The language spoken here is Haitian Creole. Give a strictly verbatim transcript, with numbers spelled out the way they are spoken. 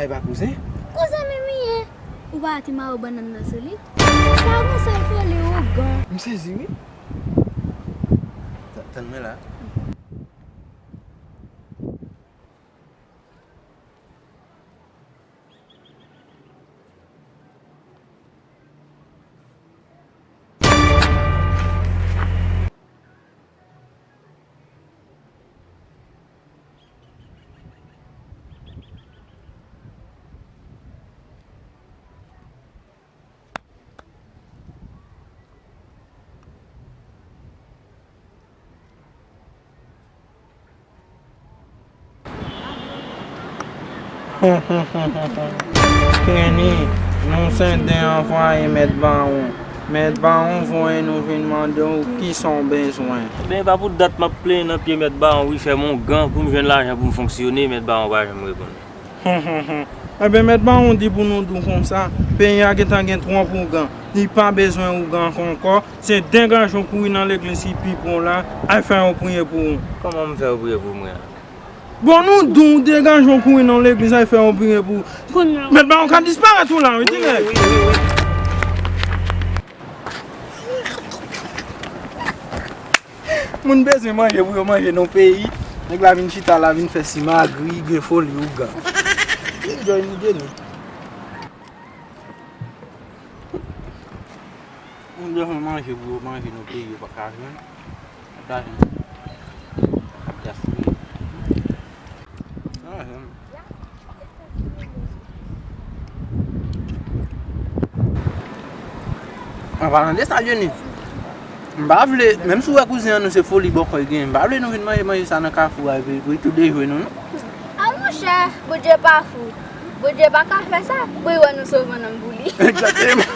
E pa kouzen? Kouzen menm li ye. Ou pa wè ti mayo bannann nan sou li? Sa gon sèl foli ougan. M sezi wi. Ta-, tann mwen la. Kenny, nou se den anvwaye mèt bawon. Mèt bawon voye nou vin mande w kisa w bezwen. Ebyen, e pa pou dat m ap plenyen nan pye mèt bawon wi, fè m yon gan pou m jwenn lajan pou m fonksyone, mèt bawon pa janm reponn. Ebyen, mèt bawon di pou nou di w konsa, peyi a gentan gen twòp ougan. Li pa bezwen ougan ankò. Se degaje w kouri nan legliz ki pi pre w la, al fè yo priye pou ou. Kòman m fè yo priye pou mwen an? Bon, nou di w degaje w kouri nan legliz, al fè yo priye pou ou. Mèt bawon ka disparèt ou la, wi, ti nèg. Moun bezwen manje pou yo manje nan peyi. Nèg la vin chita la, vin fè simagri, gen foli ougan. Enjoy nou de nou. Moun bezwen manje pou yo manje nan peyi, yo pa ka jwenn. Yo pa jwenn. Ap gaspiye. Ah, jwenn. An palan de sa, Jenny, m pa vle, menm si w wè kouzen an nou se foli bòkò l genyen, m pa vle nou vin manje manje sa nan kafou a, epi, epi tou dejwe nou, non. A monchè, Bondye pa fou. Bondye pa ka fè sa pou l wè nou sove nanm pou li. Egzakteman.